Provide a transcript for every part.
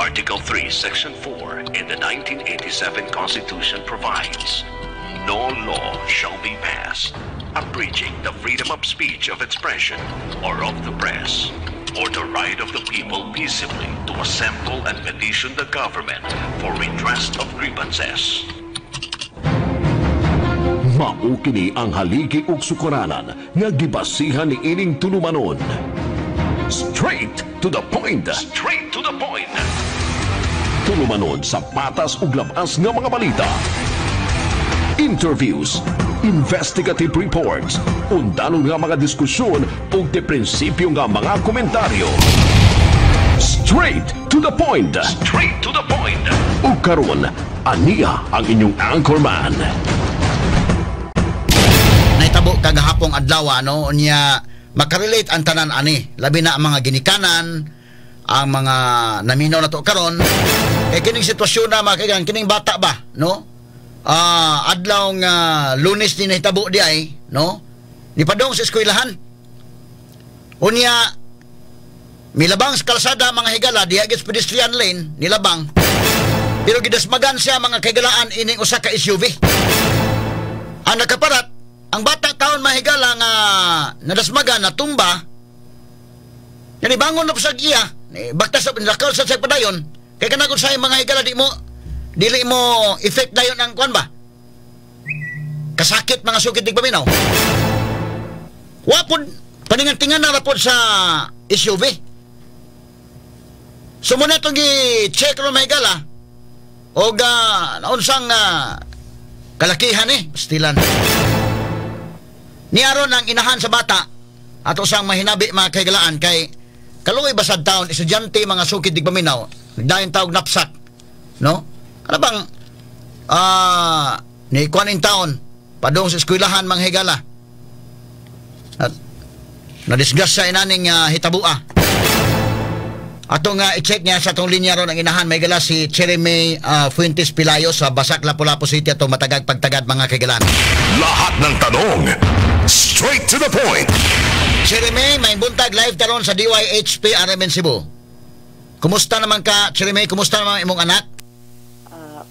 Article 3, Section 4 in the 1987 Constitution provides, "No law shall be passed abridging the freedom of speech, of expression, or of the press, or the right of the people peaceably to assemble and petition the government for redress of grievances." Mao kini ang haligi ug sukaranan nga gibasihan ni ining tulumanon. Straight to the point. Straight to the point. Tulumanon sa patas ug labas nga mga balita. Interviews, investigative reports, undanong nga mga diskusyon ug de prinsipyo nga mga komentaryo. Straight to the point. Straight to the point. Ug karon, aniya ang inyong anchorman. Nahitabo kagahapong adlaw, no? Unya makarelate ang tanan ani, labi na ang mga ginikanan, ang mga naminaw na to karon eh, kining sitwasyon na, mga kaigan, kining bata ba, no? Adlaw nga Lunes ni nahitabo di ay, no? Nipadong sa eskwelahan, unya milabang sa kalsada, mga higala, diha gid sa pedestrian lane nilabang, pero gidasmagan siya, mga kahigalaan, ining usa ka SUV. Ang nakaparat, ang bata taon, mahigala, nga nadasmagan, natumba. Yani bangon na po sa iya, eh, baktas sa lakaw sa padayon kay kanang sa mga higala, di mo dili mo effect dayon ang kuan ba, kasakit, mga sukit tig paminaw. Wa pod paningantingan na ra pod sa SUV. So muna itong gi-check ron, mahigala, og naunsang kalakihan eh pastilan. Ni aron ang inahan sa bata ato sang mahinabi, mga kahigalaan, kay kaluoy ba sad taon, estudyante, mga sukid di paminaw, nagdayon tawag napsak, no? Ano bang ni kuan in taon padung sa eskwelahan, mga higala, at nadisgrasya sa inaning hitabua. Ato nga i-check niya sa atong linya ron ang inahan, may gala, si Cherry Fuentes Pilayo sa Basak, Lapu-Lapu City, atong matagag pagtagad, mga kaigalan. Lahat ng tanong, straight to the point. Cherry May, may buntag, live taron sa DYHP RMN Cebu. Kumusta naman ka, Cherry May? Kumusta naman imong anak? Ah,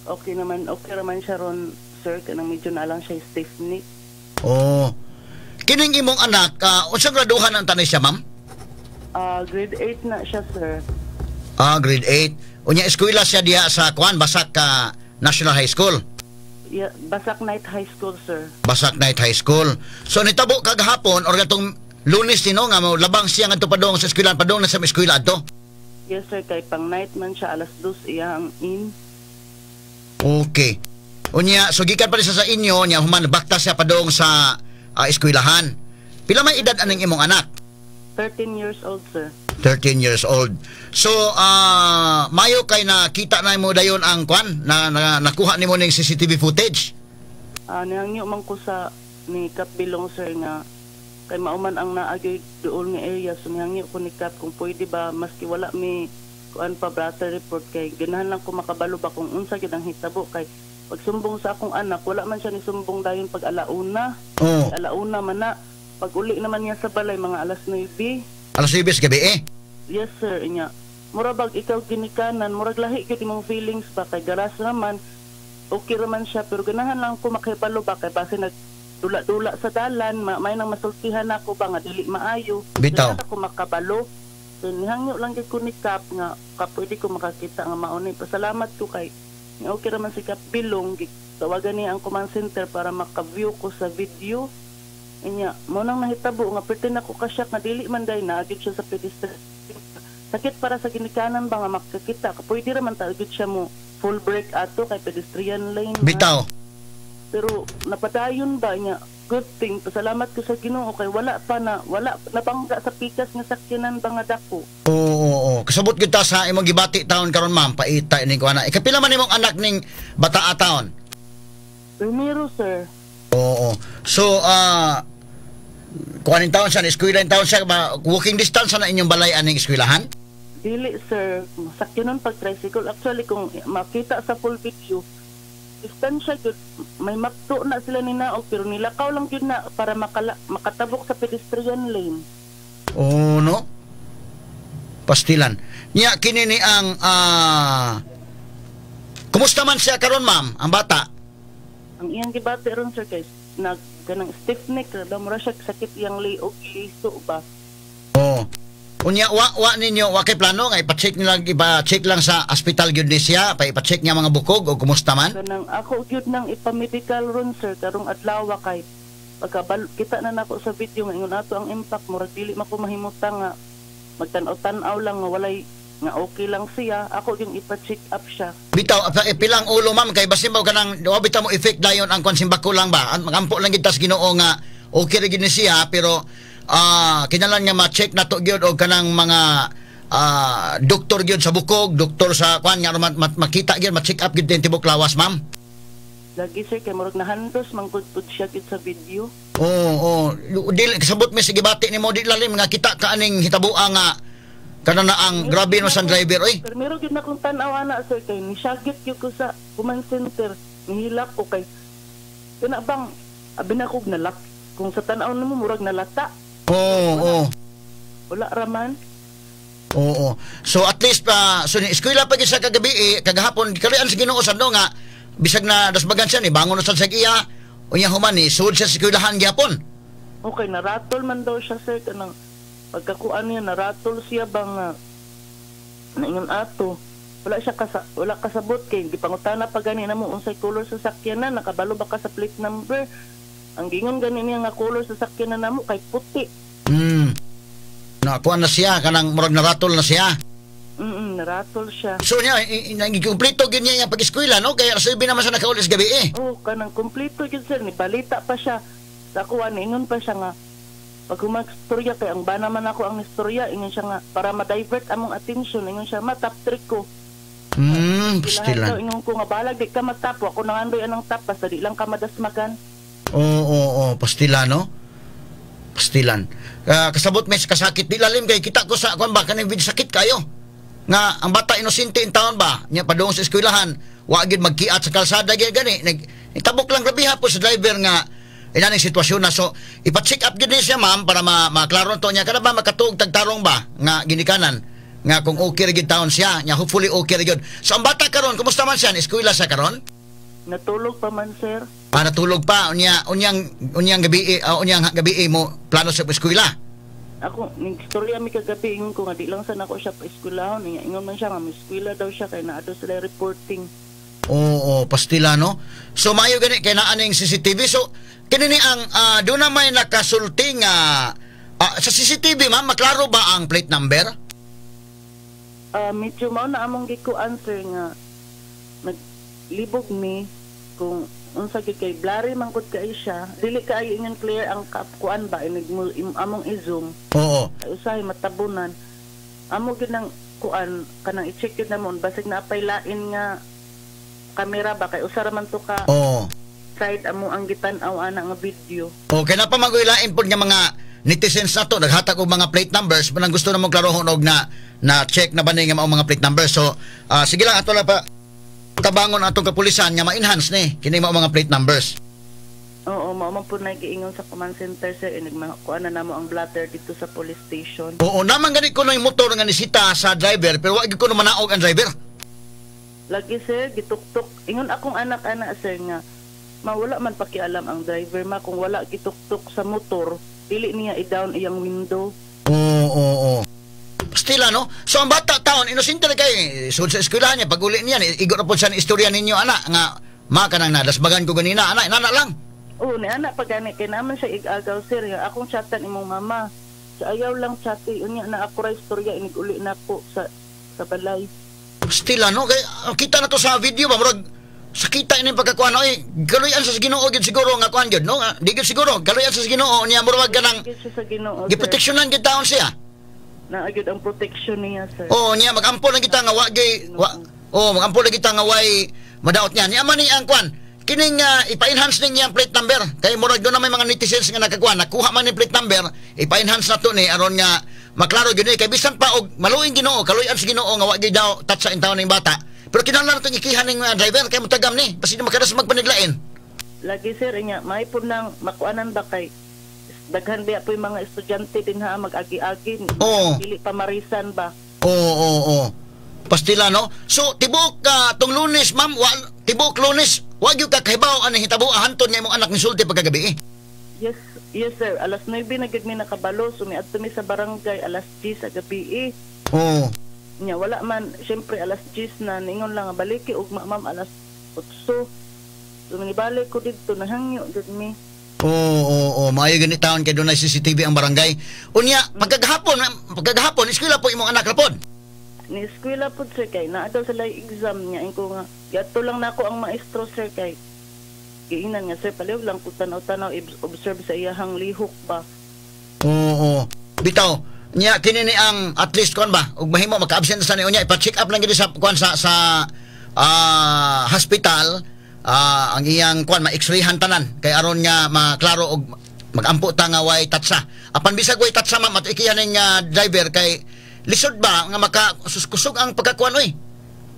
okay naman, okay naman siya ron, sir. Kanang medyo na lang siya stiff neck. Oh. Kining imong anak, unsang graduhan ang tanay siya, ma'am? Ah, grade 8 na siya, sir. Ah, grade 8. Unya eskwela siya diha sa kuan, Basak ka National High School. Yeah, Basak Night High School, sir. Basak Night High School. So nitabo kagahapon or katong Lunes nino nga mo labang siya ngadto padong sa eskwelahan, padong na sa eskwela adto. Yes, sir, kay pang night man siya, alas 2 iyang in. Okay. Unya so gikan pa rin siya sa inyo nya human bakta siya padong sa eskwelahan. Pila may edad aning imong anak? 13 years old, sir. 13 years old. So, mayo kay nakita na mo dayon ang kwan na nakuha nimo ning CCTV footage. Ah, nihangyo man ko sa ni Kap Bilong, sir, nga kay mauman ang naagay dool nga area, so nihangyo ko ni Kap kung pwede ba maski wala mi kuan pa brother report, kay ganahan lang ko makabalo ba kung unsa gid ang hitabo, kay pagsumbong sa akong anak, wala man siya ni sumbong dayon pag alauna. Alauna man na, pag uli naman niya sa balay mga alas 9. Alas 9 sa gabi eh. Yes, sir, inya mura bag ikaw ginikanan, murag lahi gyud imong feelings ba, kay garas naman, okay raman siya, pero ganahan lang ko makibalo ba, kay base nag dula-dula sa dalan, may nang masultihan ako ba nga dili maayo. Bitaw. Ganahan ako makabalo. So nihangyo lang gyud ko ni Kap nga ka pwede ko makakita nga mao ni. Pasalamat ko kay okay raman si Kap Bilong, tawagan niya ang command center para maka-view ko sa video. Inya mo nang nahitabo nga perti na ko kasyak nga dili man day na agid siya sa pedestrian. Sakit para sa ginikanan ba nga makakita. Pwede ra man ta gyud siya mo full brake ato kay pedestrian lane man. Bitaw. Pero napadayon ba niya. Good thing, pasalamat ko sa Ginoo kay wala pa na wala nabangga sa pikas nga sakyanan ba nga dako. Oo. Kasabot kita sa imong gibati taon karon, ma'am, paita ining kuana. Ikapila man imong anak ning bataa taon? Primero, sir. Oo. So, kuanin taon siya, eskwela taon siya, ba, walking distance na inyong balay aning eskwelahan? Dili, sir, sakyanon pag tricycle. Actually, kung makita sa full video, distansya gyud, may makto na sila ni naog, pero nilakaw lang gyud na para makatabok sa pedestrian lane. Oo, no? Pastilan. Nya kini ni ang kumusta man siya karon, ma'am, ang bata? Ang iyang gibati ron, sir, kay nag kanang stiff neck ra ba, mura siya sakit iyang liog, liso ba. Oh. Unya wa ninyo wa kay plano nga ipa-check nila, ipa-check lang sa ospital gyud ni siya, pa ipa-check niya mga bukog o kumusta man? Kanang ako gyud nang ipamedical ron, sir, karong adlaw kay pagkabal kita na nako sa video nga ingon ato ang impact, murag dili man ko mahimutang nga magtan-aw-tan-aw lang nga walay, nga okay lang siya. Ako yung ipa-check up siya. Bitaw pilang ulo, ma'am, kay basin ba kanang wa bitaw mo effect dayon ang kwan simbako lang ba. Ang ampo lang gid tas Ginoo nga okay ra gyud ni siya, pero kinahanglan nga ma-check na to gyud og kanang mga doktor gyud sa bukog, doktor sa kwan nga makita gyud, ma-check up gyud din tibok lawas, ma'am. Lagi, sir, kay murag nahandos man gud pud siya gyud sa video. Oo. Dili kasabot mi sige bati nimo, di lalim nga kita ka aning hitaboa nga kana na ang grabe no sa driver oy. Pero meron gyud na akong tan-aw ana, sir, kay nisagit gyud ko sa command center, nihilak ko kay kana bang abi na kog nalak kung sa tan-aw nimo murag nalata. Oo, oo. Wala raman. Oo. So at least pa so ni eskwela pa gyud sa kagabi eh, kagahapon, kaluyan sa Ginoo sad no nga bisag na dasbagan siya ni bangon na sad sa iya unya human ni sud siya sa eskwelahan gyapon. Okay, naratol man daw siya, sir, kanang pagkakuan niya naratol siya bang naingon ato. Wala kasabot kay gipangutana pa gani namo unsay color sa sakyanan, nakabalo ba ka sa plate number? Ang gingon gani niya nga color sa sakyanan namo kay puti. Nakuha na siya kanang murag naratol na siya. Naratol siya. So niya nagikumpleto gyud niya yung pag-eskwela no, kay alas 9 naman siya nakaulis gabi eh. Oh, kanang kumpleto gyud, sir, ni balita pa siya. Sa ako ingon pa siya nga pag humagstorya kay ang bana man ako ang istorya, ingon siya nga para ma-divert among attention, ingon siya, "Ma, top 3 ko." Ilahan Pastilan. Daw, ingon ko nga balag di ka matapo, ako nangandoy anang top basta di lang ka madasmagan. Oo, pastila no. Pastilan. Kasabot may kasakit di lalim kay kita ko sa kuan ba kaning video, sakit kayo. Nga ang bata inosente in taon ba nya padung sa eskwelahan, wa gyud magkiat sa kalsada gyud gani, nag tabok lang, grabe po sa driver nga inaning sitwasyon na. So ipa-check up gyud ni siya, ma'am, para maklaro to niya kada ba makatuog tagtarong ba nga ginikanan nga kung okay ra gyud taon siya nya, hopefully okay ra gyud. So ang bata karon kumusta man siya, eskwela siya karon? Natulog pa man, sir. Para tulog pa unya unyang unyang gabi unyang gabi mo plano sa eskwela? Ako ning istorya mi kagabi, ingon ko nga di lang sa nako siya pa eskwelahon. Ingon man siya nga eskwela daw siya kay naa daw sila reporting. Oo, pastila no. So maayo gani kay naa ning CCTV. So kini ni ang doon na may nakasulti nga sa CCTV, ma'am, maklaro ba ang plate number? Medyo mao na among gikuan, sir, nga naglibog mi kung unsa gyud kay blurry man gud kay siya, dili kaayo ingon clear ang kuan ba inig among i-zoom. Ay usahay matabunan amo gyud nang kuan kanang i-check gyud namon basig naapay lain nga kamera ba kay usa ra man to ka side amo ang gitan-aw ana nga video. Okay na pa maguylain pod nga mga netizens na to naghatag og mga plate numbers manang gusto na mong klarohon og na na check na ba ni nga mao mga plate numbers. So sige lang, ato lang pa tabangon atong kapulisan nga ma-enhance ni kini mao mga plate numbers. Oo, mao man po nagiingon sa command center, sir, inig kuan na namo ang blotter dito sa police station. Oo, naman gani ko yung motor nga nisita sa driver, pero wa gyud ko na manaog ang driver. Lagi, sir, gituktok. Ingon akong anak-anak, sir, nga mawala man pakialam ang driver, ma, kung wala gituktok sa motor, dili niya i-down iyang window. Oo. Pastila, no? So, ang bata taon, inosente na kay, sud sa eskwelahan niya, pag uli niya, igo na po siya ni istorya ninyo, anak, nga, ma, kanang nadasbagan ko ganina, anak, nana lang. Oo, ni anak pag gani kay naman siya igagaw, sir, nga akong chatan imong mama. Sa ayaw lang chati, unya na ako ra istorya inig uli na ko sa balay. Pastila, no? Kay, kita na to sa video ba, murag, sakita ini pagkakuan, oy, kaluyan sa Ginoo gyud siguro nga kuan gyud, no? Nga, di gyud siguro, kaluyan sa Ginoo niya, murag ganang Gyud siya sa Ginoo, sir. Giproteksyonan gyud taon siya. Naa gyud ang protection niya, sir. Oo, niya magampo lang kita nga wa gyud wa. Oh, magampo lang kita nga way madaot niya. Niya man ni ang kuan. Kining ipa-enhance niya ang plate number. Kay murag doon na may mga netizens nga nakakuan, nakuha man ni plate number, ipa-enhance na to ni aron nga maklaro gyud ni kay bisan pa og maluing Ginoo, kaluyan sa Ginoo nga wa gyud daw tatsa in taon ning bata. Pero kinahanglan natong ikihan ning mga driver kay mutagam ni, basi di makadas magpaniglain. Lagi, sir, nya may po nang makuanan ba kay daghan biya po yung mga estudyante din ha mag-agi-agi. Oo. Dili pa marisan ba. Oo. Pastila, no? So, tibok tong Lunes, ma'am, wa, tibok Lunes, wa gyud ka kahibaw ang hitabo hantod nga imong anak nisulti pagkagabi eh. Yes, sir. Alas 9 na gid mi nakabalo. So miadto mi sa barangay alas 10 sa gabi eh. Nya wala man, syempre alas 10 na, ningon lang nga baliki ugma, ma'am, alas 8. So nibalik ko didto, nahangyo gid mi. Oo. Maayo gani taon kay dunay CCTV ang barangay. Unya, pagkagahapon, ma'am, pagkagahapon, eskwela po imong anak rapod. Ni eskwela pud, sir, kay naa daw sila exam niya. Inko nga giadto lang nako ang maestro, sir, kay giingnan nga, "Sir, palihog lang ko tanaw-tanaw, observe sa iyahang lihok ba." Oo. Bitaw, nya kini ni ang at least kuan ba, ug mahimo maka-absent sa ni unya ipa-check up lang gid sa kuan sa hospital, ang iyang kuan, ma-x-rayhan tanan kay aron nga maklaro og magampo ta nga way tatsa. Apan bisag way tatsa, ma'am, at ikiyan ning driver kay lisod ba nga maka kusog ang pagkakuan oy.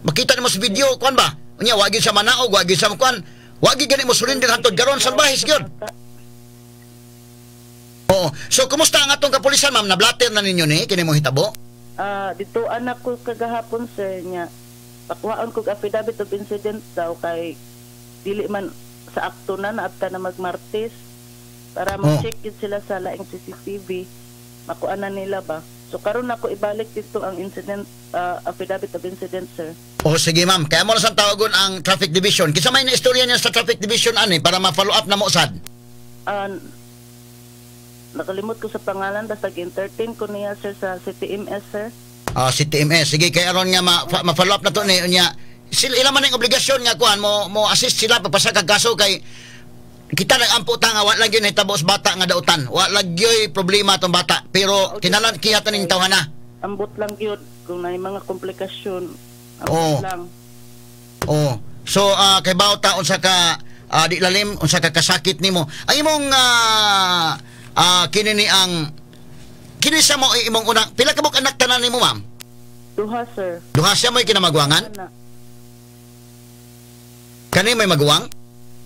Makita nimo sa video kuan ba? Unya wa gyud siya manaog, wa gyud siya kuan. Wa gyud gani mo surrender hantod karon, salbahis gyud. Oo. So kumusta ang atong kapulisan, ma'am? Na-blotter na ninyo ni kini mo hitabo? Dito anak ko kagahapon, sir, nya pakuhaon kog affidavit of incident daw kay dili man sa akto na naabta na magmartes para ma-check yun sila sa laing CCTV, makuha na nila ba. So karon nako ibalik dito ang incident affidavit of incident, sir. O sige, ma'am, kaya mo na sang tawagon ang traffic division. Kinsa may na istorya niya sa traffic division ani para ma-follow up na mo sad? Nakalimot ko sa pangalan, basta gi-entertain ko niya, sir, sa CTMS, sir. Ah, CTMS. Sige, kay aron nga ma-follow up na to ni unya. Sila ila man ang obligasyon nga kuan mo mo assist sila pagpasa kag kaso kay kita nagampo ta nga wa lang gyud nahitabo sa bata nga dautan. Wa lang gyud problema tong bata. Pero kinalan kiya taning tawhana. Ambot lang gyud kung naay mga komplikasyon, ambot lang. Oh. So kay bawta unsa ka di lalim unsa ka kasakit nimo. Ang imong kini ni ang kini sa mo imong unang pila ka buok anak tanan nimo, ma'am? Duha, sir. Duha siya mo'y kinamagwangan? Ana. Kani may maguwang?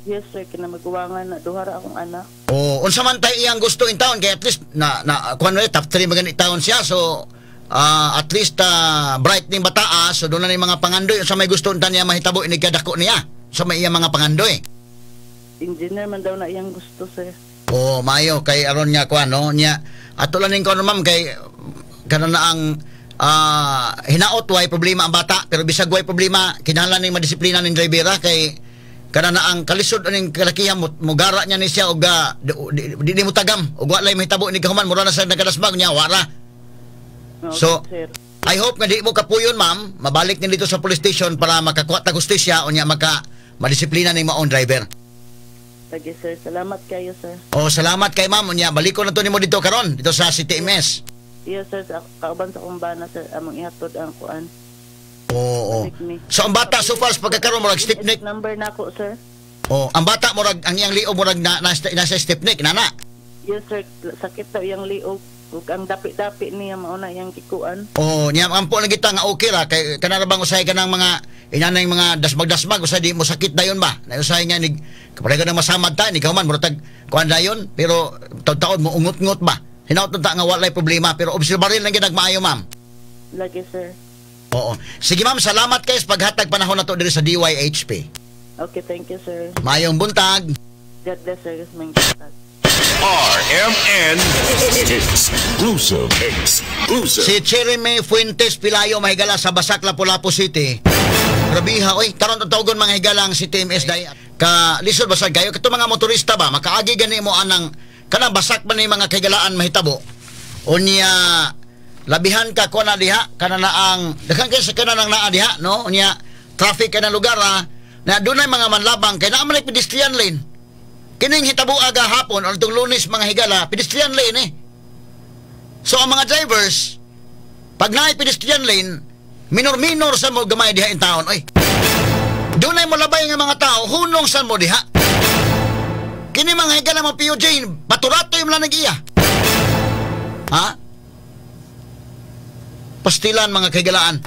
Yes, sir, kinamaguwangan na, duha ra akong anak. Oh, unsa man tay iyang gusto in town kay at least na na kuan na top 3 magani taon siya, so at least bright ning bataa, so doon na ni mga pangandoy. Unsa may gusto unta niya mahitabo ini kadako niya sa may iyang mga pangandoy? Engineer man daw na iyang gusto, sir. Oh, maayo kay aron nga kuan no niya ato lang ning kuan, ma'am, kay kana na ang hinaot way problema ang bata, pero bisag way problema kinahanglan ning madisiplina ning drivera kay kana na ang kalisod aning kalakihan mo mugara niya ni siya og di mo tagam og walay mahitabo ni kahuman, mura na sa nagkadasmag niya wara. No, So, sir. I hope nga di mo kapuyon, ma'am, mabalik ni dito sa police station para makakuha ta hustisya unya maka madisiplina ning maong driver. Sige, sir, salamat kayo, sir. Oh, salamat kay ma'am, unya baliko na to nimo dito karon dito sa CTMS. Yes, sir, sa kauban sa akong bana, sir, among ihatod ang kuan. Oo. Balik mi. So ang bata so far sa pagkakaroon murag stiff neck. Number na ako, sir. Oh, ang bata murag ang iyang liog murag na, nasa stiff neck nana. Yes, sir, sakit daw iyang liog ug ang dapi-dapi niya mao na iyang gikuan. Oh, niya ampo lang kita nga okay ra kay kana ra bang usahay kanang mga inanay mga dasmag-dasmag, usay di mo sakit dayon ba? Na usahay nga nig kapareho nang masamad ta ni kauman murag tag kuan dayon, pero taud-taod mo ungot-ngot ba. Hinaot ta nga walay problema, pero obserbarin lang gyud maayo, ma'am. Lagi, sir. Oo. Sige, ma'am, salamat kayo sa paghatag panahon nato diri sa DYHP. Okay, thank you, sir. Maayong buntag. God bless, sir. Maayong buntag. RMN Exclusive. Exclusive. Si Jeremy Fuentes Pilayo, mahigala sa Basak, Lapu-Lapu City. Grabiha, oy, karon tawgon mga higala ang CTMS dai. Ka lisod basag kayo kato mga motorista ba, makaagi gani mo anang kanang basak man ni mga kahigalaan mahitabo. Unya labihan ka kuan na diha kana na ang daghan kay sa kana nang naa diha, no? Unya traffic ka na lugar na dunay mga manlabang kay naa man ay pedestrian lane. Kining hitabo aga hapon or itong Lunes, mga higala, pedestrian lane eh. So ang mga drivers, pag naay pedestrian lane, minor-minor sa mo gamay diha in town. Oy. Dunay mo labay nga mga tao, hunong san mo diha. Kini mga higala mo PUJ, paturato yung lang nag-iya. Ha? Pastilan, mga kahigalaan.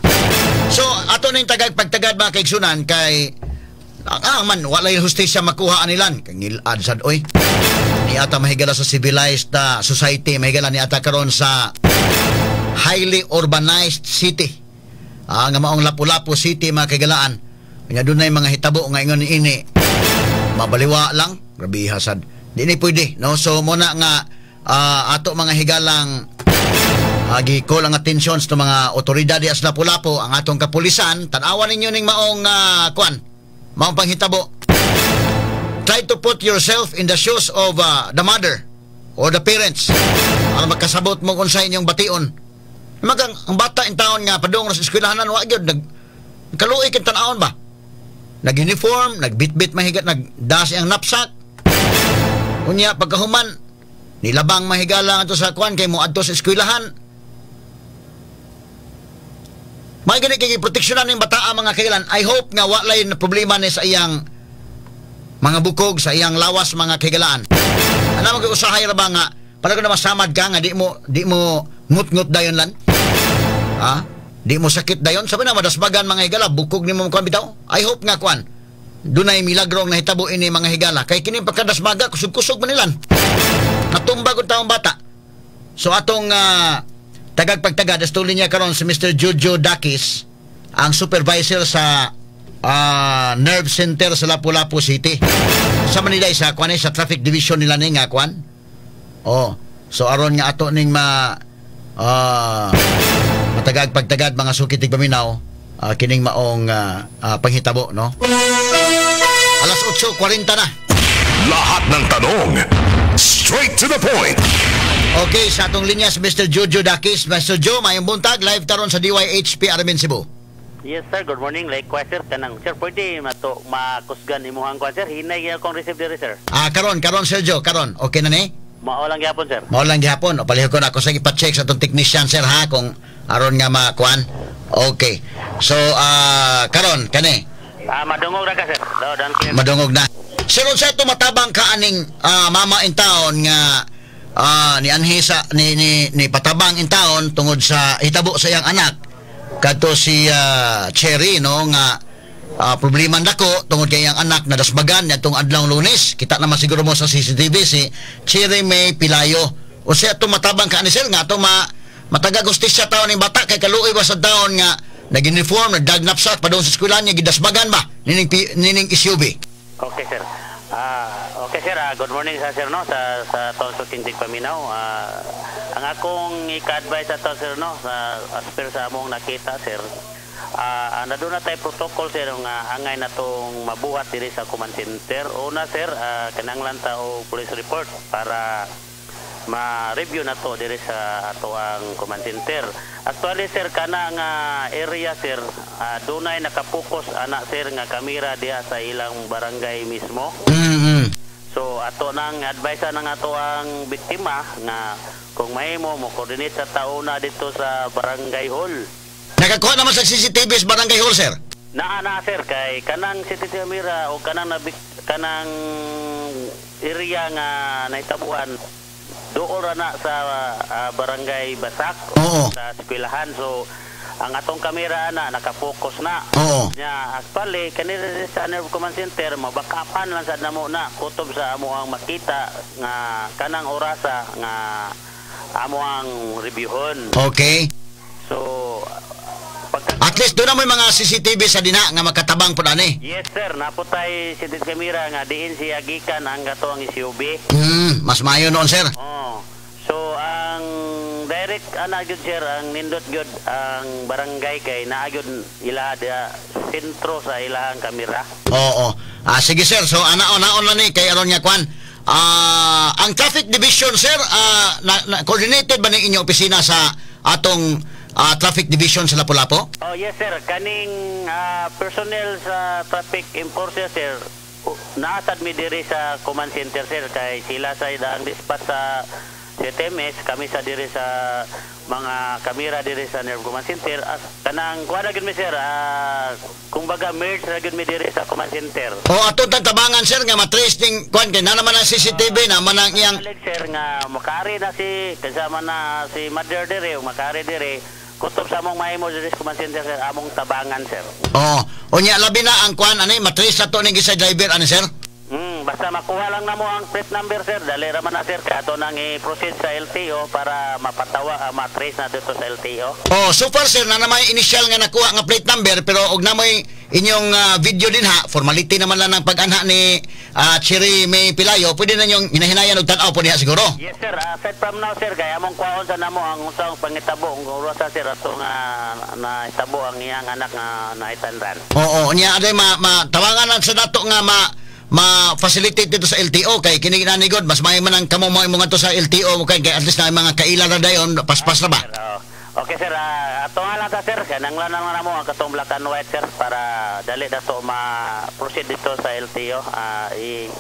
So, ato na yung tagag pagtagad, mga kaigsunan, kay ang man walay hustisya makuha anilan kangilad sad oy. Ni ata mahigala sa civilized society, mahigala ni ata karon sa Highly urbanized city. Nga maong Lapu-Lapu City, mga kahigalaan. Nya dunay mga hitabo nga ingon ini mabaliwa lang, grabe hasad. Di ni pwede, no? So mo na nga ato mga higalang gi-call ang atensyon sa mga otoridad di sa Lapu-Lapu, ang atong kapulisan, tan-awan ninyo ning maong kuan, maong panghitabo. Try to put yourself in the shoes of the mother or the parents para makasabot mo kung sa inyong bation. Magang ang bata in taon nga padung sa eskwelahanan, wa gyud nag kaluoy kay tan-awon ba. Nag-uniform, nagbitbit mahigat, nagdas ang knapsack. Unya pagkahuman nilabang mahigala ato sa kuan kay moadto sa eskwelahan. May gani kay proteksyonan ning bataa, mga kailan. I hope nga walay na problema ni sa iyang mga bukog, sa iyang lawas, mga kahigalaan. Ano mag usahay ra ba nga para na masamad ka nga di mo ngut-ngut dayon lan? Ha? Di mo sakit dayon? Sabi na madasbagan, mga higala, bukog nimo kuan bitaw. I hope nga kuan dunay milagrong nahitabo ini, mga higala, kay kini pagkadasbaga kusog-kusog man nilan. Natumba gud taong bata. So atong tagag pagtagad astuli niya karon si Mr. Jojo Dakis, ang supervisor sa Nerve Center sa Lapu-Lapu City. Sa Manila sa kuan eh, sa traffic division nila ni nga kuan. Oh, so aron nga ato ning ma matagag pagtagad, mga suki tigpaminaw, kining maong panghitabo, no. Alas 8:40 na. Lahat ng tanong, straight to the point. Okay, sa atong linya si Mr. Jojo Dakis. Mr. Joe, mayong buntag, live taron sa DYHP Armin Cebu. Yes sir, good morning. Likewise sir, kanang sir pwede mato makusgan imuhang kuan sir. Hinay gyud akong receive diri, sir. Ah, karon, karon Sir Joe, karon. Okay na ni? Mao lang gyapon, sir. Mao lang gihapon. O palihog ko na ako sa ipa-check sa atong technician, sir, ha, kung aron nga makuan. Okay. So karon kani Ah, madungog ra ka, sir. Do dan clear. Madungog na. Sir, unsa ito matabang ka aning mama in town nga ni anhi sa ni patabang in town tungod sa hitabo sa iyang anak kadto si Cherry, no, nga problema nako tungod kay iyang anak na dasbagan niadtong adlaw Lunes? Kita naman siguro mo sa CCTV si Cherry May Pilayo. Unsa ato matabang ka ani, sir, nga ato ma matagag hustisya taon ning bata kay kaluoy ba sa taon nga nag-uniform, nagdag knapsack padung sa eskwelahan niya, gidasbagan ba nining SUV? Okay sir. Ah, okay sir, good morning sa sir, no, sa taon sa Tindig Paminaw. Ang akong ika-advise sa taon, sir, no, sa as per sa among nakita, sir. Na doon na tayo protocol, sir, nga angay na tong mabuhat diri sa command center. Una sir, kinahanglan ta og police report para ma-review na to diri sa ato ang command center. Actually sir, kana nga area sir, dunay nakapokus ana sir nga kamera diha sa ilang barangay mismo. So ato nang advise nang ato ang biktima nga kung mahimo mo coordinate sa taona dito sa barangay hall. Nakakuha naman sa CCTV sa barangay hall, sir? Naa na sir, kay kanang CCTV camera o kanang kanang area nga nahitabuan doon ra na sa barangay Basak sa eskwelahan. So ang atong kamera na nakapokus na. Nya actually kanila sa Nerve Command Center mabakapan lang sad namo na kutob sa amo ang makita nga kanang orasa nga amo ang reviewhon. So pagka At least doon na may mga CCTV sa dina nga makatabang po ani. Yes sir, naputay CCTV camera nga diin siya gikan ang gato ang SUV. Mas maayo noon, sir. Oh. So ang direct ana gyud sir, ang nindot gyud ang barangay kay naa gyud ila diha sentro sa ilahang kamera. Oo. Ah, sige sir, so ana naon lang ni kay aron nga kwan. Ang traffic division, sir, na coordinated ba ni inyong opisina sa atong traffic division sa Lapu-Lapu? Oh yes sir, kaning personnel sa traffic enforcer sir, naasad mi diri sa command center sir, kay sila sa ang dispatch sa CTMS, kami sa diri sa mga kamera diri sa Nerve Command Center. As, kanang kuha na gyud mi sir, kumbaga merge ra gyud mi diri sa command center. O atong tabangan sir nga matrace ning kwan kay na naman ang CCTV na man ang iyang Balik sir nga makari na si kasama na si mother diri o makari diri kutob sa among mahimo diri sa command center sir, among tabangan sir. Oh, unya labi na ang kwan ani matrace na to ning isa driver ani, sir. Basta makuha lang namo ang plate number, sir. Dali ra man na, sir, kay ato nang i-proceed sa LTO para mapatawa, matrace na dito sa LTO. Oh, so far, sir, na naman initial nga nakuha nga plate number, pero og namoy inyong video din ha, formality naman lang ng pag-anha ni Cherry May Pilayo, pwede na inyong hinahinayan og tan-aw po diha siguro. Yes, sir, aside from now, sir, kay among kuhaon sa namo ang unsang pangitabo ang oras, sir, ato nga naitabo ang iyang anak nga naitanran. Oo, niya aday ma, ma tawangan lang sa dato nga ma-facilitate dito sa LTO kay kini ginanigod mas may man ang kamo mo imong adto sa LTO mo kay at least na mga kaila na dayon paspas na ba. Sir, oh. Okay, sir, ato nga lang ta, sir, kanang lang na mo ang katong black and white, sir, para dali na to ma-proceed dito sa LTO.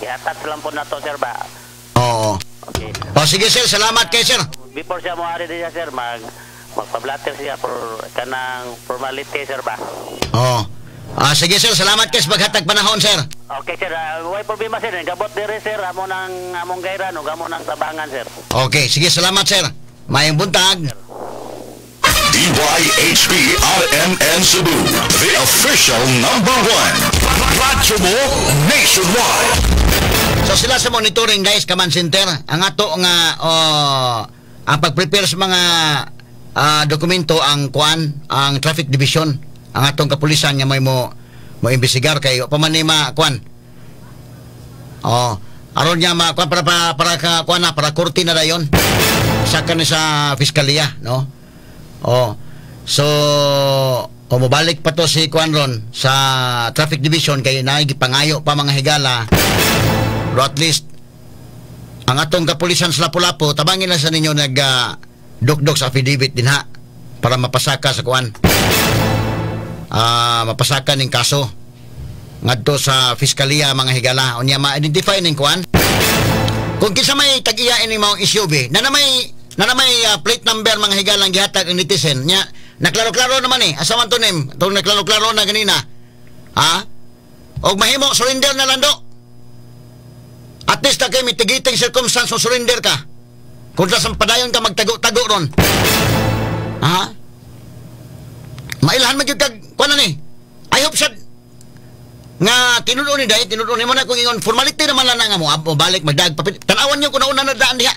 I-attach lang po na to, sir, ba. Oo. Okay. O sige, sir, salamat kay sir. Before siya mo ari diya, sir, magpa-blatter siya for kanang formality, sir, ba. Oo. Sige, sir, salamat kay sa paghatag panahon, sir. Okay, sir, way problema, sir, gabot dire, sir, amo nang among gayran ug amo nang tabangan, sir. Okay, sige, salamat, sir. Maayong buntag. DYHB RMN Cebu, the official number one radyo nationwide. So sila sa monitoring, guys, command center, ang ato nga ang pag-prepare sa mga dokumento ang kuan, ang traffic division, ang atong kapulisan nga may mo mo imbestigar kay pa man ni ma kuan. Oh, aron niya ma kuan para ka kuan na para korte na dayon. Saka ni sa fiskalya, no? Oh. So, o mobalik pa to si kuan ron sa traffic division kay naay gipangayo pa mga higala. Pero at least ang atong kapulisan sa Lapu-Lapu, tabangin lang sa ninyo nag dukdok sa affidavit din ha para mapasaka sa kuan. Mapasaka ning kaso ngadto sa fiskalya mga higala, unya ma-identify ning kuan. Kung kinsa may tag-iya ini maong SUV, na may plate number mga higala ang gihatag ang netizen nya, naklaro-klaro naman eh. Asa man to nim? Tong naklaro-klaro na ganina. Ha? Og mahimo surrender na lang do. At least na kay mitigating circumstance mo surrender ka. Kung sa padayon ka magtago-tago ron. Ha? Mailhan man gyud kag kuan na ni. I hope sad nga tinuod ni dai, tinuod ni mo na kung ingon formality naman lang nga mo balik magdag papit. Tan-awan niyo kung nauna na daan diha.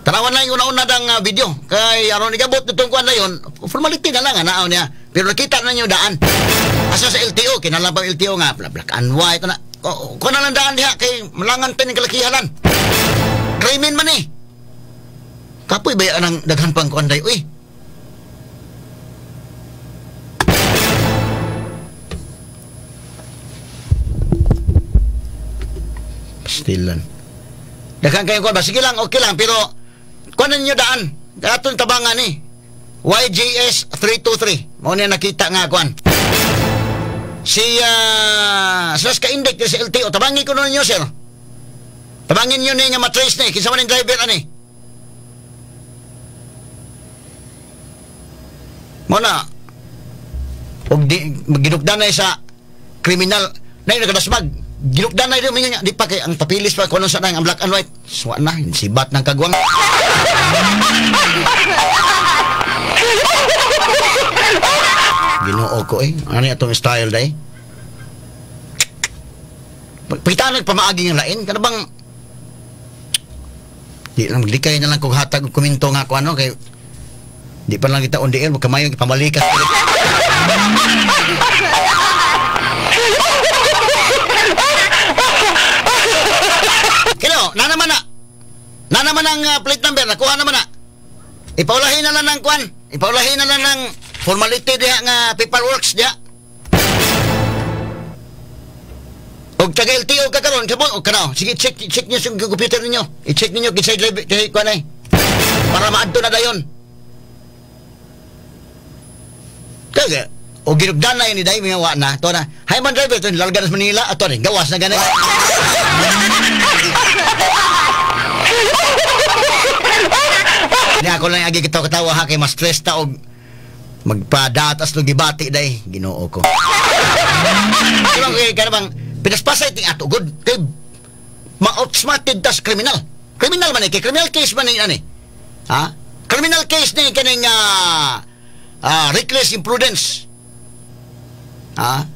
Tanawan lang yung una-una dang video. Kay aron igabot nitong kuan na yun, formality na lang naaw niya. Pero nakita na niyo daan. Asa sa LTO, kinahanglan pa LTO nga black and white na. Kuan na lang daan diha kay malangan pa ning kalakihalan. Krimen man eh. Kapoy ba ang daghan pang kuan day uy. Pastilan. Daghan kayo kuan ba? Sige lang, okay lang, pero kuan ninyo daan. Atong tabangan ni YJS 323. Mao niya nakita nga kuan. Si slash ka index sa LTO, tabangin ko ninyo, sir. Tabangin niyo ni nga matrace ni kinsa man ning driver ani. Mao na og di ginukdan na sa kriminal na nagadasmag. Ginukdan na di, di pa kay ang papilis pa kuno sa nang ang black and white. Suwa na sibat ng kagwang. Ginoo ko eh. Ano atong style day? Pagkita nagpamaagi ng lain kana bang di lang maglikay na lang kung hatag og komento nga ko ano kay di pa lang kita on the air magkamayo pamalikas. Kino, na naman na. Na naman ang plate number, nakuha naman na. Ipaulahin na lang ng kwan. Ipaulahin na lang ng formality diha nga paperworks diha. Og taga LTO ka karon, kamo og kana. Sige, check check niyo sa computer ninyo. I-check niyo kinsay driver kay kwan ay. Para maadto na dayon. Kaya og ginugdan na ini dai mga wa na. To na. Hay man driver to larga na sa Manila ato rin gawas na gani. Ni ako lang agi kitaw-katawa ha kay mas stress ta og magpadatas no gibati day Ginoo ko. Diba kay kana bang pinaspasay ting ato good kay ma-outsmarted tas criminal. Criminal man eh, kay criminal case man ni ani. Ha? Criminal case ni kaning reckless imprudence. Ha?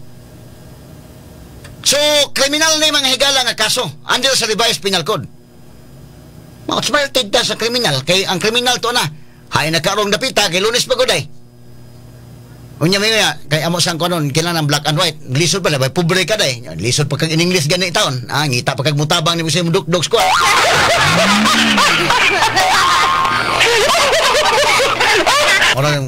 So, kriminal na yung mga higala nga kaso under sa Revised Penal Code. Mga ta sa kriminal, kay ang kriminal to na, hay nagkarong dapita, kay Lunes pa guday. Unya may kay amo sang kunon kailangan ng black and white. Lisod pa bay pobre ka day. Lisod pa kag in English gani taon. Ah, ngita pa kag mutabang ni mo sa imong dukdok squad. Ora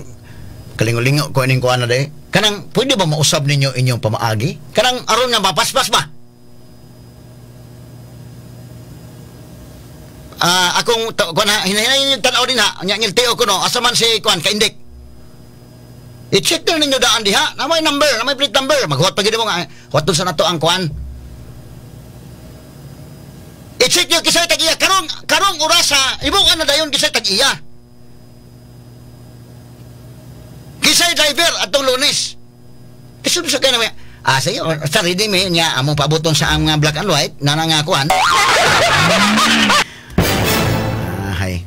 kalingo-lingo ko ining kuan na day. Kanang pwede ba mausab ninyo inyong pamaagi? Kanang aron nga mapaspas ba? Akong kuan hinahinay ninyo tan-aw din ha. Nya ngilteo ko no. Asa man si kuan kaindik. I-check na ninyo daan diha. Na may number, na may plate number. Maghuwat pa gid mo nga. Huwaton sa nato ang kuan. I-check nyo kisay tag-iya. Karong orasa, ibukan na dayon kisay tag-iya. Kisay driver atong Lunes. Kisay sa kaya na sige, sa ready me niya among pabuton sa ang black and white na nga kuan. Hay.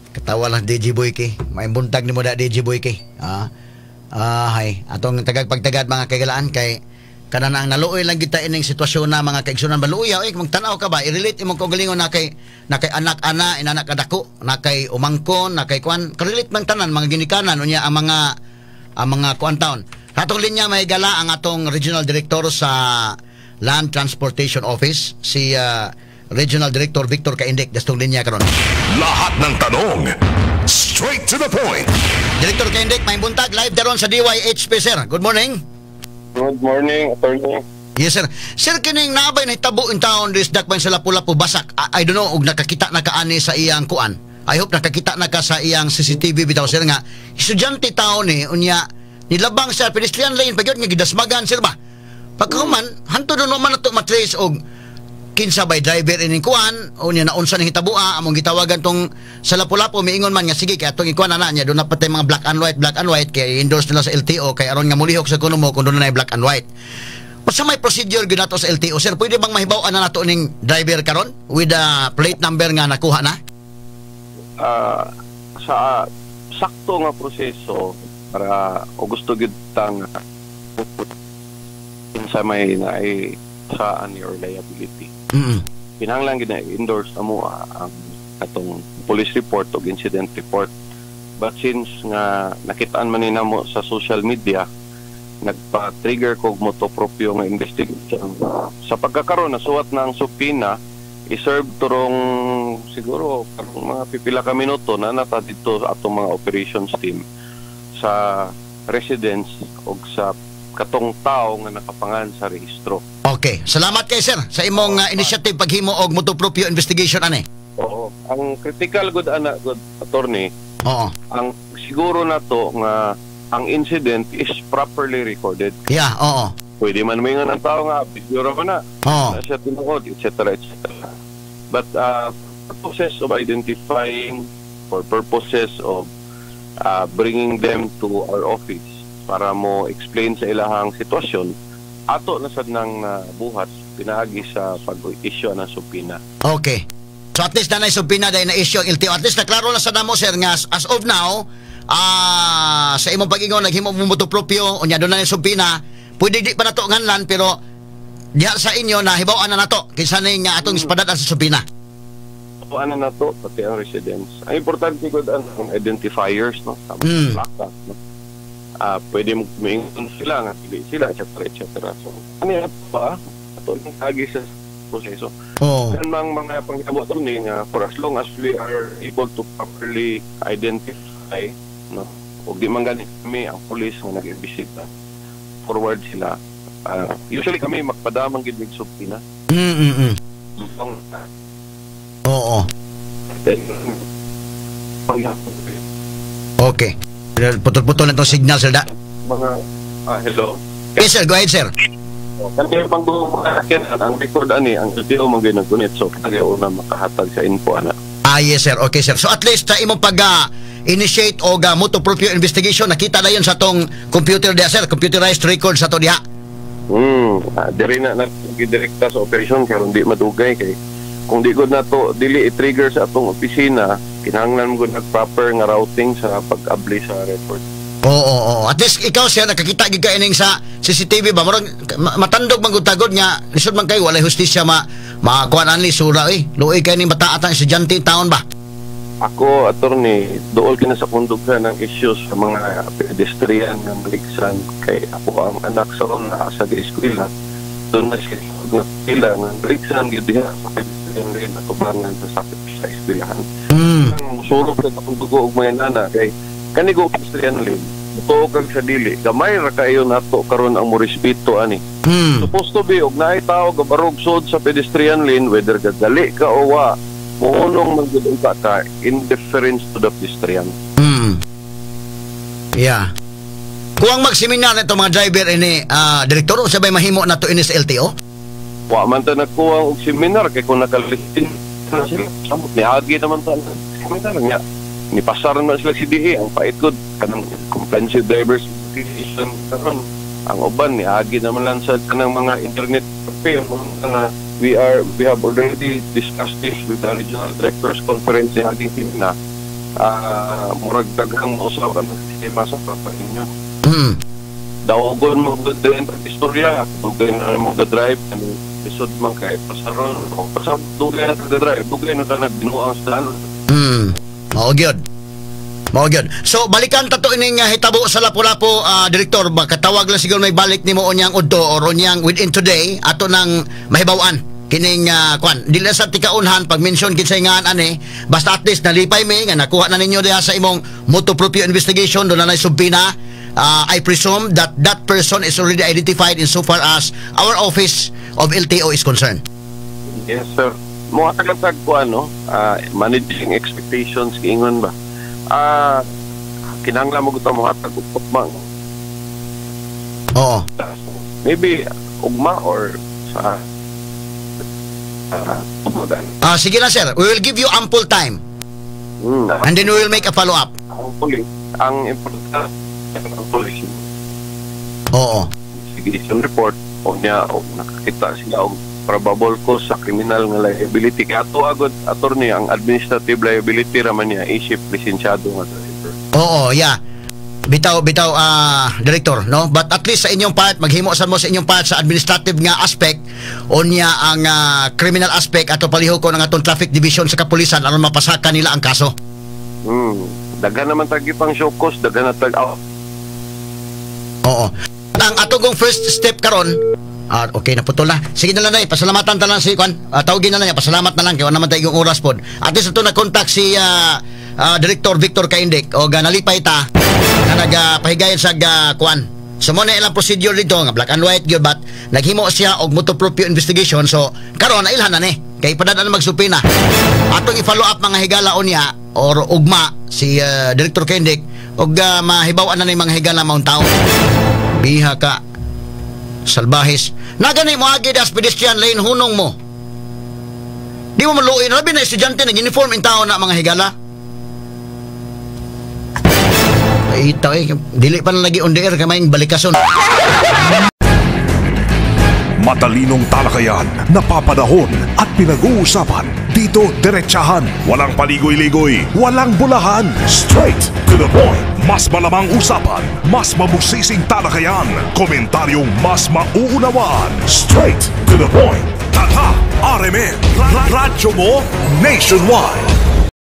Katawa lang DJ Boy kay. May buntag nimo da DJ Boy kay. Hay. Atong tagag pagtagad mga kaigalaan kay kanan ang naluoy lang kita ining sitwasyon na mga kaigsunan baluya oy magtan-aw ka ba i-relate imong kaugalingon na kay anak ana inanak kadako na kay umangkon na kay kuan ka-relate man tanan mga ginikanan unya ang mga kuan taon. Atong linya may gala ang atong regional director sa Land Transportation Office si Regional Director Victor Caindec. Dastong linya karon. Lahat ng tanong straight to the point. Director Caindec, may buntag live daron sa DYHP sir. Good morning. Good morning, attorney. Yes, sir. Sir, kining naabay nahitabo in town this dakban sa Lapu-Lapu basak. I don't know og nakakita na kaani sa iyang kuan. I hope nakakita na ka sa iyang CCTV bitaw sir nga estudyante taon ni unya nilabang sa pedestrian lane pagyud nga gidasmagan sir ba. Pagkahuman hantod no man nato matrace og kinsa by driver ining kuan unya naunsa ning hitaboa among gitawagan tong sa Lapu-Lapu miingon man nga sige kay atong ikuan na niya doon na patay mga black and white kay endorse nila sa LTO kay aron nga mulihok sa kuno mo kung doon na black and white. Unsa may procedure gyud nato sa LTO sir? Pwede bang mahibaw-an na nato ning driver karon with the plate number nga nakuha na? Sa sakto nga proseso para o gusto gyud tang kinsa may naay saan your liability. Kinahanglan gid na endorse amo ang atong police report o incident report. But since nga nakitaan man ni namo sa social media, nagpa-trigger kog moto propyo nga investigation. Sa pagkakaroon nasuwat na ang subpoena, i-serve turong siguro karong mga pipila ka minuto na nata dito atong mga operations team sa residence og sa katong tao nga nakapangan sa rehistro. Okay, salamat kay sir sa imong initiative paghimo og motu proprio investigation ani. Oo, ang critical good ana good attorney. Oo. Ang siguro nato nga ang incident is properly recorded. Yeah, oo. Pwede man moingon ang tao nga video ra man na. Oo. Na siya tinuod, etc. etc. But purposes of identifying, for purposes of bringing them to our office para mo explain sa ilahang sitwasyon, ato na sad nang buhat pinaagi sa pag-issue ng subpoena. Okay. So at least na subpoena dahil na-issue ang LTO. At least naklaro na sa namo sir nga as of now, sa imong pag-ingon naghimo mo motu proprio unya doon na yung subpoena, pwede di pa nato nganlan pero diha sa inyo na hibaw-an na nato kinsa ni nga atong ispadad sa subpoena. So ano na to pati ang residence. Ang importante gud ang identifiers no, sa plaka no. Pwede mo kumingon sila nga dili sila etc. etc. So ano pa ato lang agi sa proseso. Oh. Kan mang mga panghitabo ni nga for as long as we are able to properly identify no, og di man gani kami ang police nga nag-imbestiga forward sila. Usually kami magpadamang gid mig subpoena. Oo. Okay. Putol-putol na itong signal, sir, da. Mga, hello. Yes, sir. Go ahead, sir. Kaya pang ang record ani, ang LTO man gyud naggunit. So, kaya una makahatag sa info, ana. Yes, sir. Okay, sir. So, at least sa imong pag-initiate o motu proprio investigation, nakita na yun sa tong computer diha, sir. Computerized record sa to diha. Diri na nagdirekta sa operation kay di madugay kay kung di gud nato dili i-trigger sa atong opisina, kinahanglan mo gud nag proper nga routing sa pag-abli sa record. Oo. At least ikaw sir nakakita gid ka ining sa CCTV ba murag Matandog man gud tagod nga lisod man kay walay hustisya ma makuan anli sura eh. Luoy kay ni bata atang estudyante taon ba? Ako, attorney, dool kina sa kundughan ng issues sa mga pedestrian nga maligsan kay ako ang anak sa una sa eskwela. Doon na siya nga pila nga maligsan gyud diha sa pedestrian lane atubangan sa sakit sa eskwelahan. Ang sulok sa akong dugo og mga nana kay kanigo pedestrian lane. Tuo kag sa dili, gamay ra kayo nato karon ang morespeto ani. Supposed to be og naay tao gabarog sud sa pedestrian lane, whether gadali ka o wa, muunong man gud unta ka in deference to the pedestrian. Yeah. Kung ang magseminar nito mga driver ini, direktor, o sabay mahimo na to ini sa LTO? Wa man ta nagkuwang og seminar kay kung nakalisin na sila, samot niagi naman ta ng seminar nga. Nipasar naman sila CDA, ang pait gud kanang Comprehensive Drivers Education karon. Ang uban niagi naman lang sa kanang mga internet cafe mga we have already discussed this with the Regional Directors Conference niaging na murag daghang mausap ang sistema sa inyo. Dawogon mo gud din pag istorya, dugay na mo ga-drive, lisod man kay pasaron, o pasar dugay na ka drive, dugay na ka nagbinuang sa daan. Mao gyud. Mao gyud. So balikan ta to ining hitabo sa Lapu-Lapu, direktor, baka tawag lang siguro may balik nimo unyang udto or unyang within today ato nang mahibaw-an kining kwan. Dili sa tikaunhan pag mention kinsay ngaan ani, basta at least nalipay mi nga nakuha na ninyo diha sa imong motu proprio investigation, doon na nay subpoena. I presume that that person is already identified in so far as our office of LTO is concerned. Yes, sir. Mo tag ko ano, managing expectations giingon ba. Kinahanglan mo gud mo hatag og tukmang. Maybe ugma or sa tumodan. Sige lang, sir, we will give you ample time and then we will make a follow-up. Ang police, ang importante ang police investigation report o niya o nakakita sila og probable cause sa criminal nga liability kay ato agad, attorney, ang administrative liability raman niya isip lisensyado nga driver. Oo, yeah. Bitaw, bitaw, director, no? But at least sa inyong part, maghimo sa mo sa inyong part sa administrative nga aspect, unya ang criminal aspect ato palihog ko ng atong traffic division sa kapulisan aron mapasaka nila ang kaso. Daghan naman tagi pang show cause, daghan na tag oh. Oo. Ang atong first step karon, okay, naputol na. Sige na lang, nay, pasalamatan ta lang si Kwan. Tawagin na lang niya, pasalamat na lang kay wala naman tayo oras pod. At least ito na contact si Director Victor Caindec o nalipay ta na nagapahigayon sa kwan. So mo na ilang procedure dito nga black and white gyud, but naghimo siya og motu proprio investigation, so karon nailhan na ni kay padada na magsupina. Atong i-follow up, mga higala, unya or ugma si Director Caindec og mahibaw-an na ni mga higala maong tao. Biha ka salbahis. Nagani mo agi das pedestrian lane, hunong mo. Di mo maluoy, labi na estudyante nag-uniform in tao na, mga higala. Ay, ito eh. Dili pa na lagi on the air kamay balikason. Matalinong talakayan, napapanahon at pinag-uusapan. Dito, diretsahan. Walang paligoy-ligoy, walang bulahan. Straight to the point. Mas malamang usapan, mas mabusising talakayan. Komentaryong mas mauunawaan. Straight to the point. Tatak RMN. Radyo mo nationwide.